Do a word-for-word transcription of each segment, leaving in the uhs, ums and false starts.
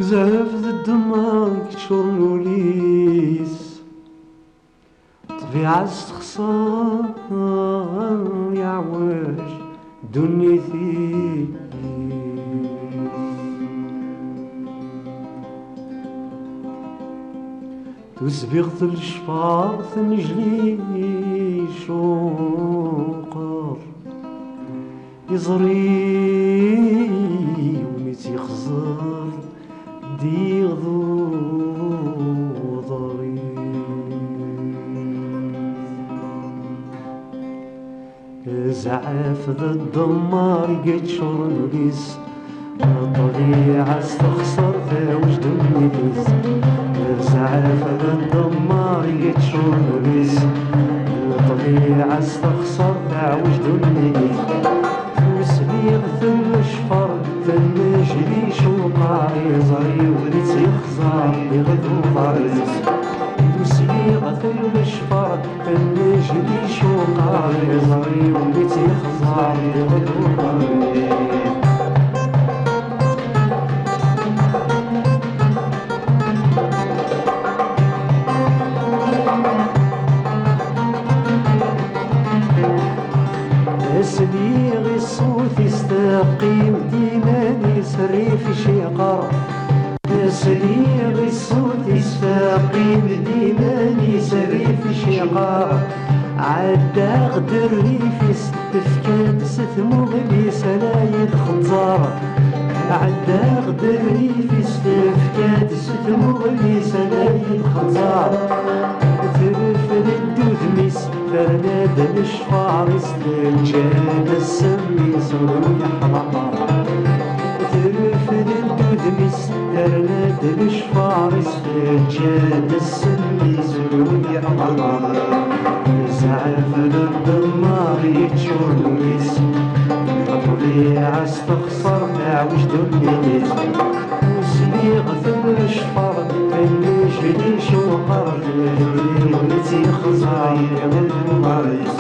Zɛef d ddemma yeččuren ul-is, ṭṭbiɛa-s texṣer, yeɛwej ddunit-is. Tusbiɣt n lecfar tennejli cuqer, iẓri-w mi tt-yexẓer diɣ d uḍris. Zɛef d ddemmar i yeččuren ul-is, ṭṭbiɛa-s texṣer, teɛwej ddunit-is. Zɛef d ddemmar i yeččuren ul-is, ṭṭbiɛa-s texṣer, teɛwej ddunit-is. Tusliɣ tennejfer, tennejli cuqar, iẓri-w di tt-yexẓer, iɣed uḍar-is. Tusliɣ tennejfer, tennejli cuqar, iẓri-w di tt-yexẓer, iɣed uḍar-is. Sliɣ i ṣṣut-is, teqqim d iman-is rrif iciqer. Sliɣ i ṣṣut-is, teqqim d iman-is rrif iciqer. Ɛeddaɣ-d rrif-is, tefka-d s tmuɣli-s ala yi-d-xeẓẓer. Ɛeddaɣ-d rrif-is, tefka-d s tmuɣli-s ala yi-d-xeẓẓer. Trefd-d udem-is, terna-d lecfar-is, teǧǧa-d ssem-is ur yeḥḍer. Trefd-d udem-is, terna-d lecfar-is, teǧǧa-d ssem-is ur yeḥḍer. Zɛef d ddemmar yeččuren ul-is, ṭṭbiɛa-s texṣer, teɛwej ddunit-is. Sliɣ tennejfer, tennejli cuqer, iɣed uḍar-is.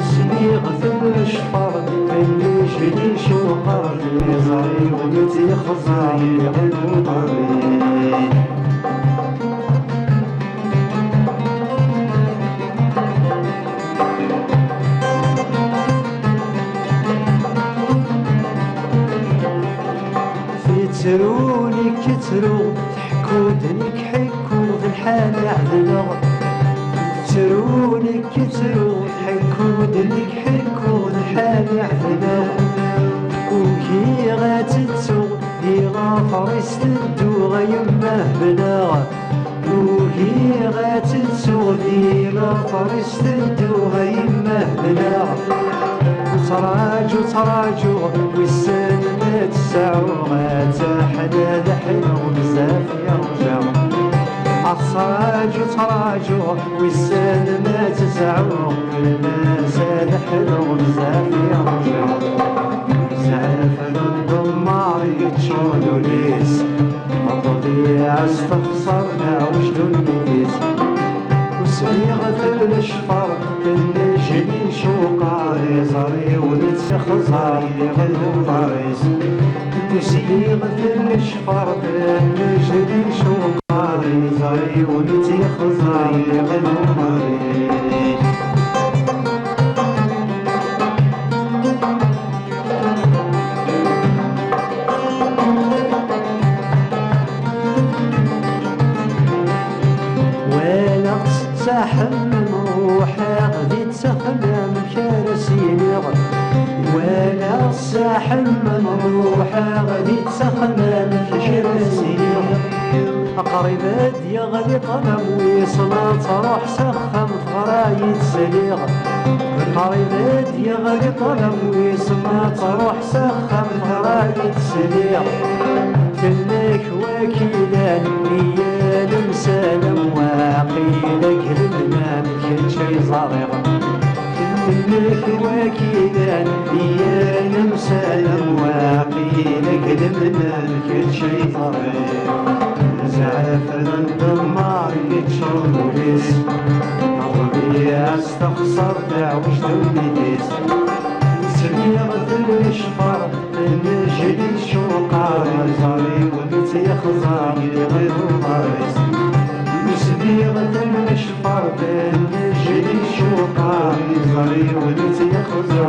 Sliɣ tennejfer, tennejli cuqer, iẓri-w mi tt-yexẓer, iɣed uḍar-is. Tettru nekk ttruɣ, tḥekku-d nekk ḥekkuɣ, d lḥal ɛedleɣ. Tettru nekk ttruɣ, tḥekku-d nekk ḥekkuɣ, d lḥal ɛedleɣ. Ugiɣ ad tettuɣ, di later-is tedduɣ, a yemma hebleɣ. Ugiɣ ad tettuɣ, di later-is tedduɣ, a yemma hebleɣ. Ttraǧu, ttraǧuɣ, wissen ma tt-sɛuɣ, ad teḥla, ad ḥluɣ, bezzaf yerǧa. Ttraǧu, ttraǧuɣ, wissen ma tt-sɛuɣ, fell-as ad ḥluɣ, bezzaf yerǧa. Zɛef d ddemmar yeččuren ul-is, ṭṭbiɛa-s texṣer, teɛwej ddunit-is. Usliɣ tennejfer, tennejli cuqer, iẓri-w mi tt-yexẓer, iɣed uḍar-is. Usliɣ tennejfer, tennejli cuqer, iẓri-w mi tt-yexẓer, iɣed uḍar-is. Walaɣ-tt tettaḥemmem, ruḥeɣ di ttexmam, kra s-iniɣ. Walaɣ-tt tettaḥemmem, ruḥeɣ di ttexmam, kra s-iniɣ. Qrib ad yeɣli ṭṭlam, wissen ad truḥ s axxam, teɣra-yi-d sliɣ. Qrib ad yeɣli ṭṭlam, wissen ad truḥ s axxam, teɣra-yi-d sliɣ. Tenna-k wakilan, i yal msalam, waqila deg lemnam, kečč ay ẓriɣ. Tenna-k wakilan, i yal msalam, waqila deg lemnam, kečč ay ẓriɣ. Ɛefren d nnmar yeččren ul-is. Ṛebbi astaxṣer, teɛwej ddunit-is. Sliɣ tennecfar, tennejli tcuqar, iẓri-w mi tt-yexẓer, yelɣi uḍar-is. Sliɣ tennecfar, tennejli tcuqar, iẓri-w mi tt-yexẓer.